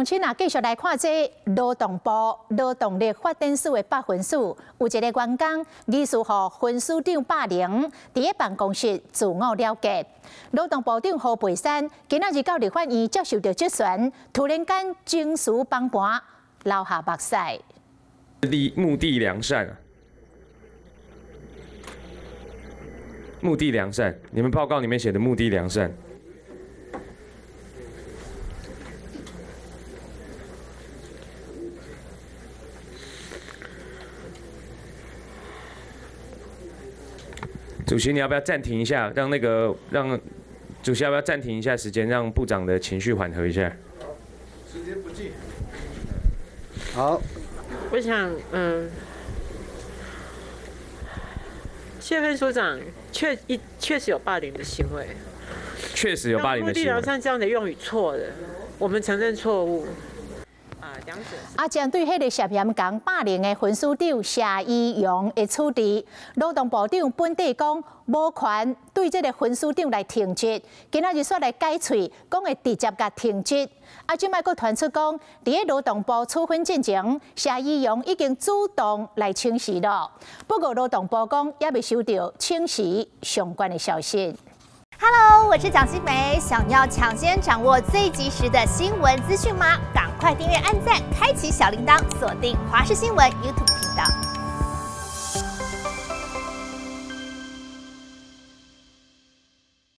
鄉親啊，繼續來看這勞動部勞動力發展署的北分署，有一個員工疑似予分署長霸凌，佇咧辦公室自我了結。勞動部長何培山今仔日到立法院接受著質詢，突然間情緒崩盤，流下目屎。目的良善，目的良善，你們報告裡面寫的目的良善。主席，你要不要暫停一下，讓那個讓主席要不要暫停一下時間，讓部長的情緒緩和一下？時間不計。好。我想，謝分署長確實有霸凌的行為。確實有霸凌的行為。目的良善這樣的用語錯了，我們承認錯誤。啊，針對彼個涉嫌共霸凌的分署長謝宜容的處置，勞動部長本底講無權對這个分署長來停職，今仔日煞來改喙，講會直接共停職。啊，這擺閣傳出講，佇咧勞動部處分進前，謝宜容已經主動來請辭了。不過勞動部講猶未收著請辭相關的消息。 Hello，我是蔣新梅，想要搶先掌握最及時的新聞資訊嗎？趕快訂閱、按讚、開啟小鈴鐺，鎖定華視新聞 YouTube 頻道。